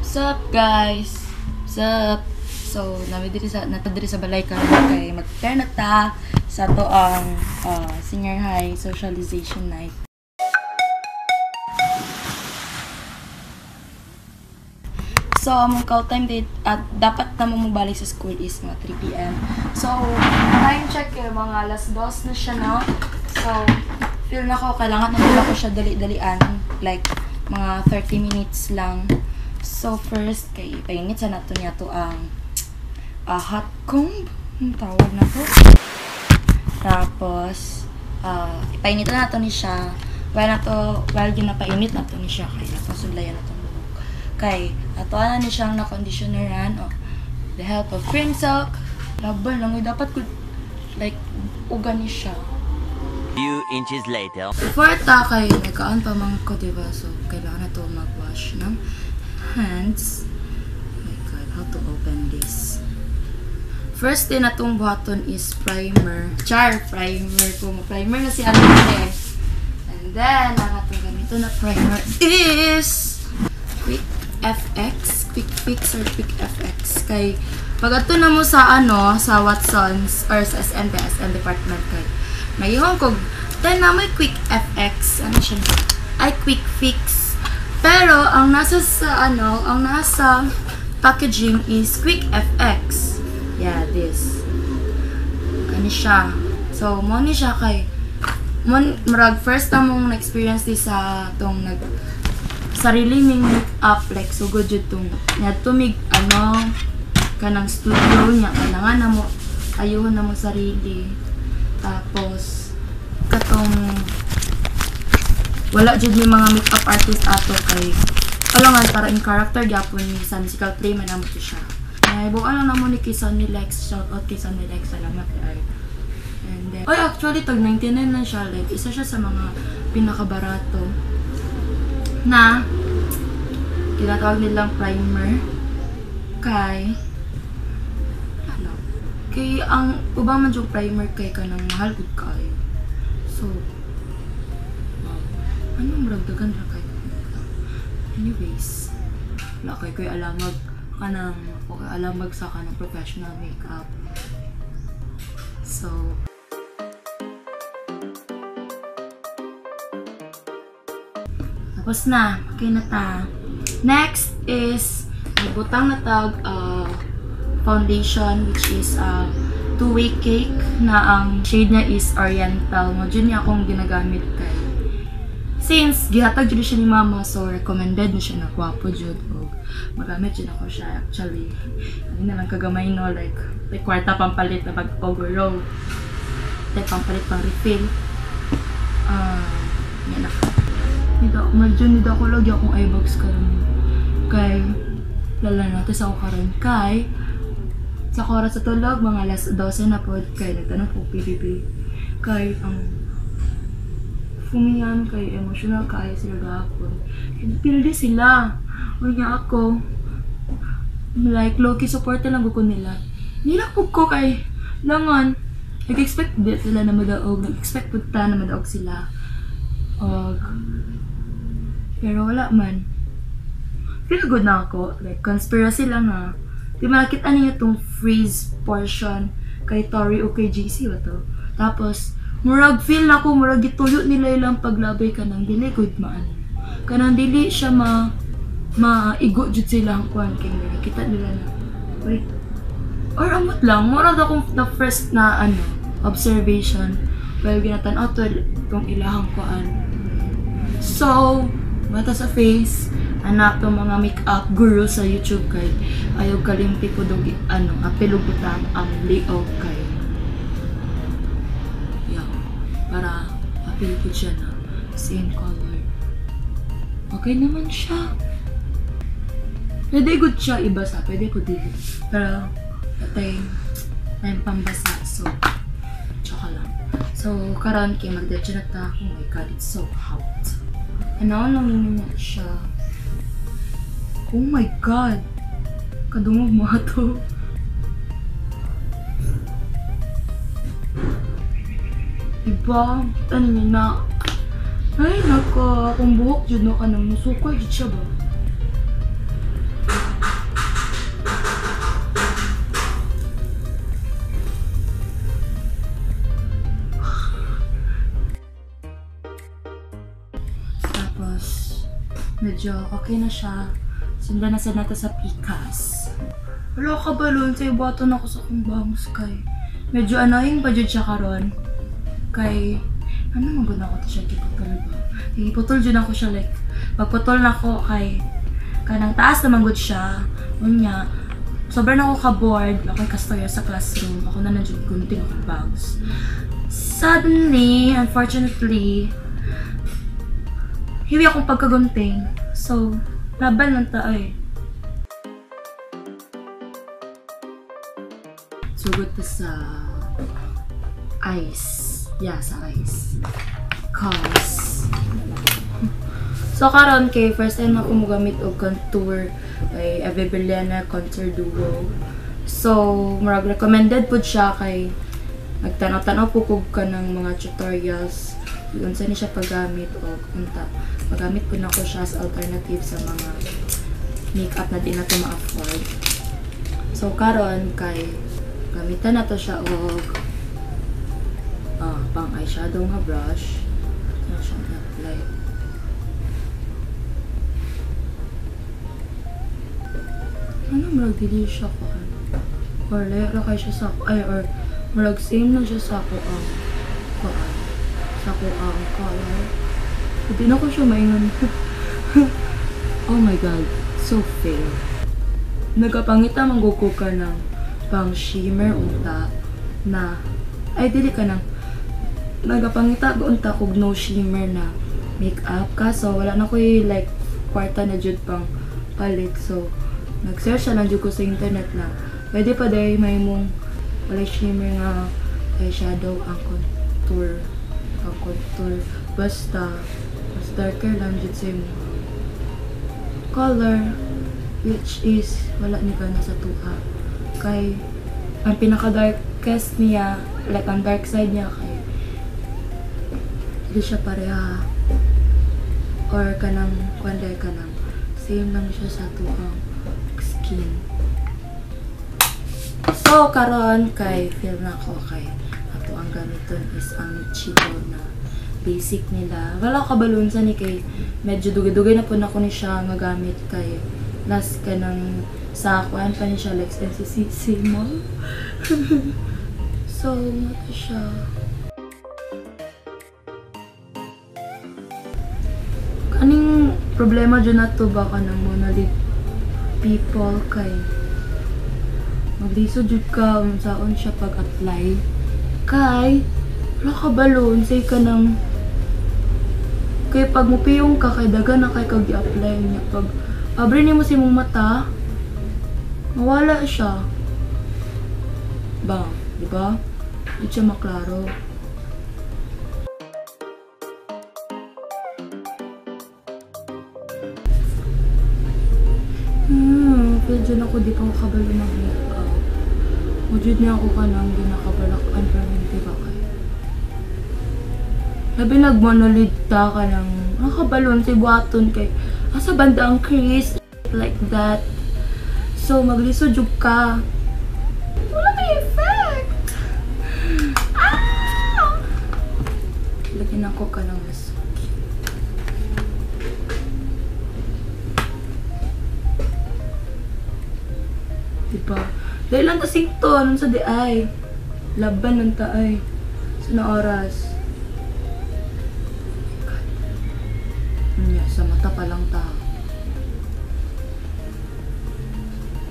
Sup guys? Sup? So, nami diri sa nato diri sa balay karon kay mag-prepare na ta sa ato ang senior high socialization night. So, among call time date at dapat na mo mobalik sa school is mga 3 PM. So, time check eh, mga alas 2 na siya, no? So, feel na ko kailangan na nila ko siya dali-dalian, like mga 30 minutes lang. So, first, kay painit sa nato niya to ang hot comb. Ang tawag na to. Tapos, ipainit na nato ni siya. While ginapainit na to ni siya, kay ato sulayan na itong buhok. Kay, ato na ni siyang na-conditioneran. Oh, the help of cream silk. Laban lang, dapat ko, like, uga ni siya. Few inches later. Before ta, kay nagkaan pa man ko, diba? So, kailangan na to mag-wash ng hands. Oh my God, how to open this? First din atong buhaton is primer. Char, primer ko. Primer na si Ate. And then, ang atong ganito na primer is Quick FX. Quick Fix or Quick FX. Kay, pag ato na mo sa ano, sa Watsons or sa SM, SM department kay, mayroon ko, then na may Quick FX. Ano siya? Ay, Quick Fix. Pero, ang nasa sa ano, ang nasa packaging is Quick FX. Yeah, this. Kani siya. So, mo ni siya kay, murag first time mong na-experience di sa tong nag sarili ning make-up, like sugod jud tong niadto mig ano kanang studio niya, kailangan na mo ayuhon na mo sarili. Tapos katong wala jud ni mga makeup artist ato kay alangan para in character gyapon ni sa musical play man namo to siya. Ay, bukan lang namo ni kay Sunny Lex, shout out kay Sunny Lex, salamat kay. And then, ay actually tag 99 lang siya, like isa siya sa mga pinakabarato na tinatawag nilang primer kay ano, kay ang ubang man yung primer kay kanang mahal gud kaayo. So wow, anong murag dagan ra kay. Anyways, wala kay koy alamag kanang okay, alamag sa kanang professional makeup. So tapos na, okay na ta. Next is butang na tag foundation, which is two-way cake na ang shade niya is Oriental. Mo jud niya akong ginagamit kay since gihatag jud siya ni mama, so recommended ni siya na gwapo jud og magamit jud ako siya actually. Ano na lang kagamay no, like kwarta pampalit na bag overall. Like pampalit pang refill. Yan na. Nida, medyo nida ko lagi akong eyebags karon. Kay lala natin sa ako karon kay sa oras sa tulog mga alas 12 na pod kay nagtanong ko PBB kay ang fumiyan kay emotional kay sila gahapon. Pildi sila. Unya ako like low-key support lang ko nila. Nila pud ko kay langan nag-expect di sila na madaog, nag-expect pud ta na madaog sila. Og pero wala man. Feel good na ako. Like, conspiracy lang ha. Di ba nakita niyo itong freeze portion kay Tori o kay JC ba to? Tapos, murag feel na ako, murag gituyo nila ilang paglabay ka ng dili good maan. Kanang dili siya maigo jud sila ang kuan kay nakita nila na. Wait. Or amot lang, murag akong the first na ano, observation. Well, ginatan-aw to itong ilahang kuan. So, mata sa face, anak tong mga makeup guru sa YouTube kay ayaw kalimti ko dog ano, apil og butang ang liog kay yeah, para apil ko siya na same color. Okay naman siya. Pwede good siya ibasa, pwede ko dili. Pero atay time pambasa, so tsaka lang. So karon kay magdiretso na ta. Oh my God, it's so hot. Ano lang na siya. Oh my God! Kadungog mo ato. Diba? Ano niya na? Ay nako, akong buhok jud no kanang musukay jud siya ba? Medyo okay na siya. Sundan na sa nato sa pikas. Wala ka balon sa ibuhaton ako sa akong bangs kay medyo annoying pa jud siya karon. Kay ano man gud ako to siya giputol ba? Giputol jud ako siya like pagputol nako kay kanang taas naman gud siya. Unya sobrang ako ka-bored, ako'y kastorya sa classroom. Ako na jud gunting akong bags. Suddenly, unfortunately, hiwi akong pagkagunting. So, laban lang ta ay. Sugot pa sa ice. Yeah, sa ice. Cause, so karon kay first time ako mogamit og contour kay Eve Villena Contour Duo. So, murag recommended pud siya kay nagtanaw-tanaw po kog kanang mga tutorials unsa ni siya paggamit og unta magamit pud nako siya as alternative sa mga makeup na di na to ma-afford. So karon kay gamitan nato siya og pang eyeshadow nga brush. Ano siya i-apply. Ano murag dili siya ko ano? Or layo ra kay siya sa ay or murag same lang siya sa ako ang kuan. Sa ako ang color. Hindi na ko siya maingon. Oh my god, so fail. Nagapangita mangguko ka ng pang shimmer unta na ay dili ka nang nagapangita unta kog no shimmer na makeup kaso wala na koy like kwarta na jud pang palit. So nag-search na lang jud ko sa internet na pwede pa day may mong wala shimmer nga eyeshadow ang contour. Ang contour basta mas darker lang jud sa imong color, which is wala ni kana sa tuha kay ang pinaka darkest niya like ang dark side niya kay hindi siya pareha or kanang kuan day kanang same lang siya sa tuang skin. So karon kay feel na ko kay ato ang gamiton is ang Nichido na basic nila. Wala ka balon sa ni kay medyo dugay-dugay na po na ko ni siya nga gamit kay last ka ng sa kuan pa ni siya like NCCC mall. So mato siya. Kaning problema dyan na to ba kanang monolid people kay maglisod jud ka unsaon siya pag-apply kay wala ka balon say ka ng kay pag mupiyong ka kay dagan na kay kag i-apply niya pag abri nimo sa imong mata mawala siya ba, di ba? Di siya maklaro. Pero dyan ako di pa ako kabalo ng makeup. Mujud niya ako ka nang ginakabalakan pero hindi ba kayo. Labi nag-monolid ta ka ng nakabalon si buhaton kay asa banda ang crease like that. So maglisod jud ka. Wala may effect. Ah! Lagyan ako ka ng mas cute. Diba? Dahil lang kasing to, anong sa di ay? Laban ng taay. Sa na oras. God. Nya, sa mata pa lang ta.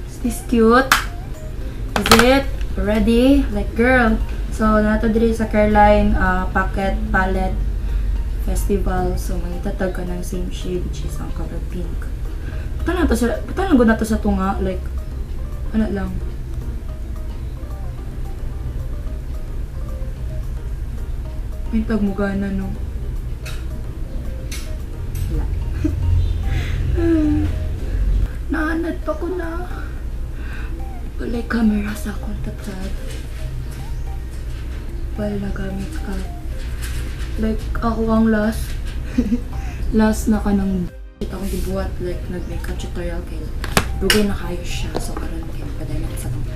Is this cute? Is it? Ready? Like girl. So, nato diri sa Careline Pocket Palette Festival. So, mangitatag ka ng same shade, which is ang color pink. Putan lang to sa, putan lang na to sa tunga. Like, ano lang. May tagmugana, no? Wala. Naanad pa ko na. Wala'y camera sa akong tatad. Well, nagamit ka. Like, ako ang last. Last na ka ng shit akong gibuhat. Like, nag-makeup tutorial kay dugay na kayo siya. So, karon kay paday na sa akong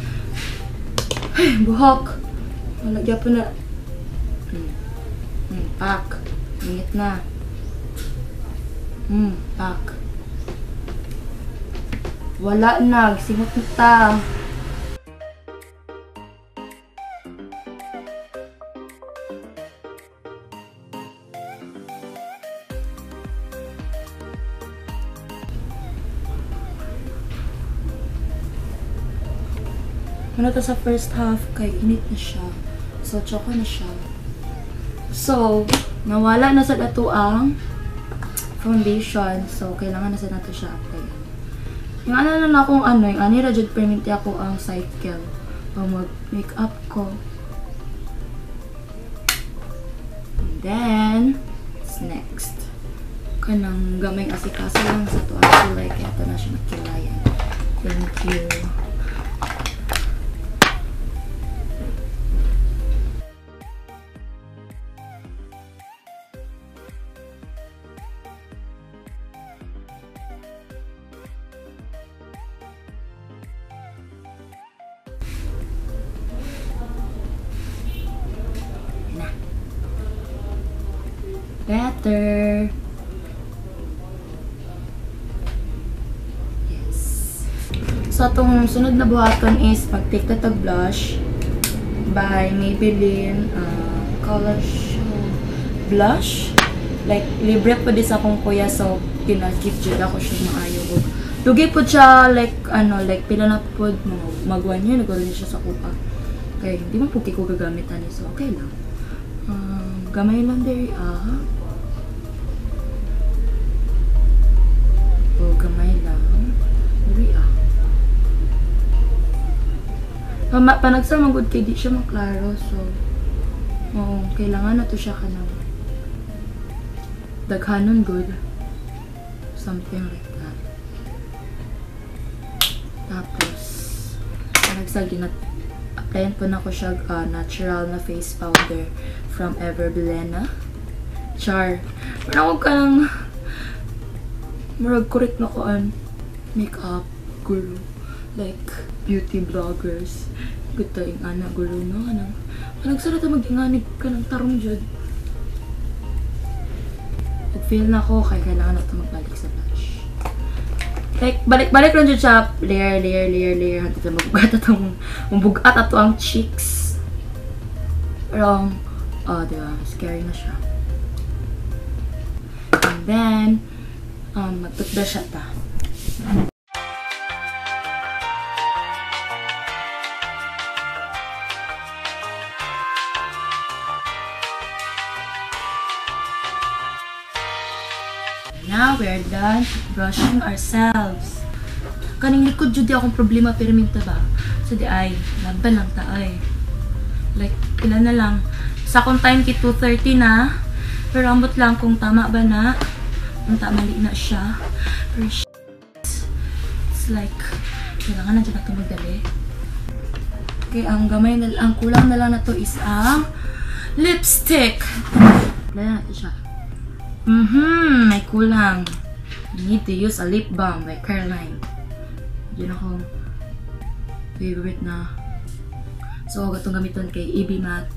ay, buhok! Malagyan po na. Pak. Ingit na. Pak. Wala na, singot na ta. Ano to sa first half, kay init na siya. So, choco na siya. So, nawala na sa dato ang foundation. So, kailangan na sa nato siya apply. Yung ano na akong ano, yung ani ra jud permanente ako ang cycle. Pag mag-makeup ko. And then, it's next. Kanang gamay asikaso lang sa to ang kilay. Kaya ito na siya nakilayan. Thank you. Better. Yes. So, itong sunod na buhaton is pag-take na tag blush by Maybelline Color Show Blush. Like, libre po din sa akong kuya, so gina-gift jud ako siya maayo. Dugay po siya, like, ano, like, pila na po, mag 1 year, nagkaroon siya sa kupa. Okay, hindi man po ko gagamitan, so okay lang. Gamay lang diri, ah. O, gamay lang. Diri, ah. Panagsa magud kay di siya maklaro, so oo, kailangan na to siya kanang daghanon good. Something like that. Tapos, panagsa ginat applyan po na ko siya natural na face powder from Ever Bilena. Char. Pero ako ka ng murag correct na ko an makeup guru. Like, beauty bloggers. Good tayong ana guru, no? Anang, panagsara ta mag-inganig ka ng tarong jud. Feel na ko, kaya kailangan na ito magbalik sa blush. Like, balik-balik lang dyan siya. Layer, layer, layer, layer. Hanggang sa mabugat atong, mabugat ato ang cheeks. Pero, oh, diba? Scary na siya. And then, mag-toothbrush siya ta. Now, we are done brushing ourselves. Kaning likod jud di akong problema pero minta ba? So di ay, laban lang ta ay. Like, pila na lang. Sa akong time ki 2:30 na. Pero ambot lang kung tama ba na. Kung tama mali na siya. Pero it's like, kailangan na dyan na ito magdali. Okay, ang gamay na, ang kulang na lang na to is ang lipstick. Apply na natin siya. May kulang. You need to use a lip balm by Careline. Yun akong favorite na. So, gatong gamiton kay EB Matte.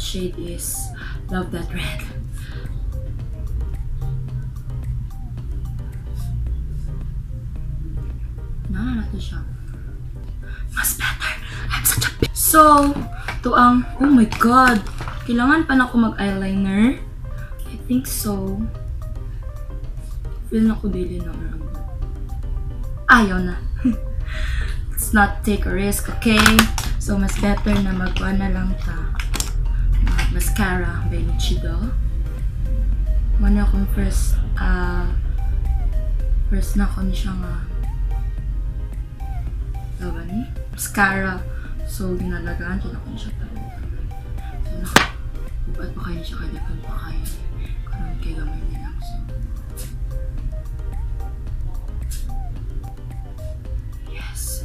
Shade is Love That Red. Na, natin siya. Mas better. I'm such a bitch. So, ito ang, oh my god. Kailangan pa na ako mag-eyeliner. I think so. Feel na ko dili na. Ayaw na. Let's not take a risk, okay? So, mas better na magkuha na lang ta. Mascara by Nichido. Muna akong first, first na ako ni siya nga tawa ni? Mascara. So, ginalagaan dyan ako ni siya talaga. So, naka-ubat pa kayo siya, kailangan pa kayo. Karoon kay gamay nilang. So, yes.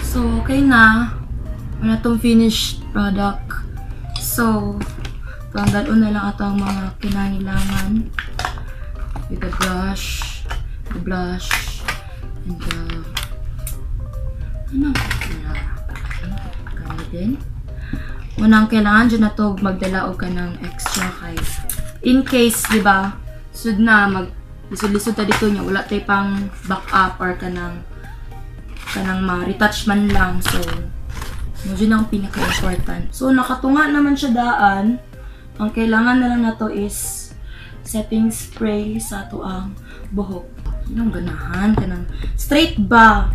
So, okay na. Wala tong finished product. So, tanggalon na lang ato ang mga kinangailangan. With the brush, the blush, and the ano? Kami din. Unang kailangan dyan na to magdala o ka ng extra kay In case, di ba, sud na mag lisod-lisod ta dito niya, wala tay pang backup or kanang ma-retouch man lang. So, medyo na ang pinaka-important. So, nakatunga naman siya daan. Ang kailangan na lang nato is setting spray sa ato ang buhok. Anong ganahan? Kanang straight ba?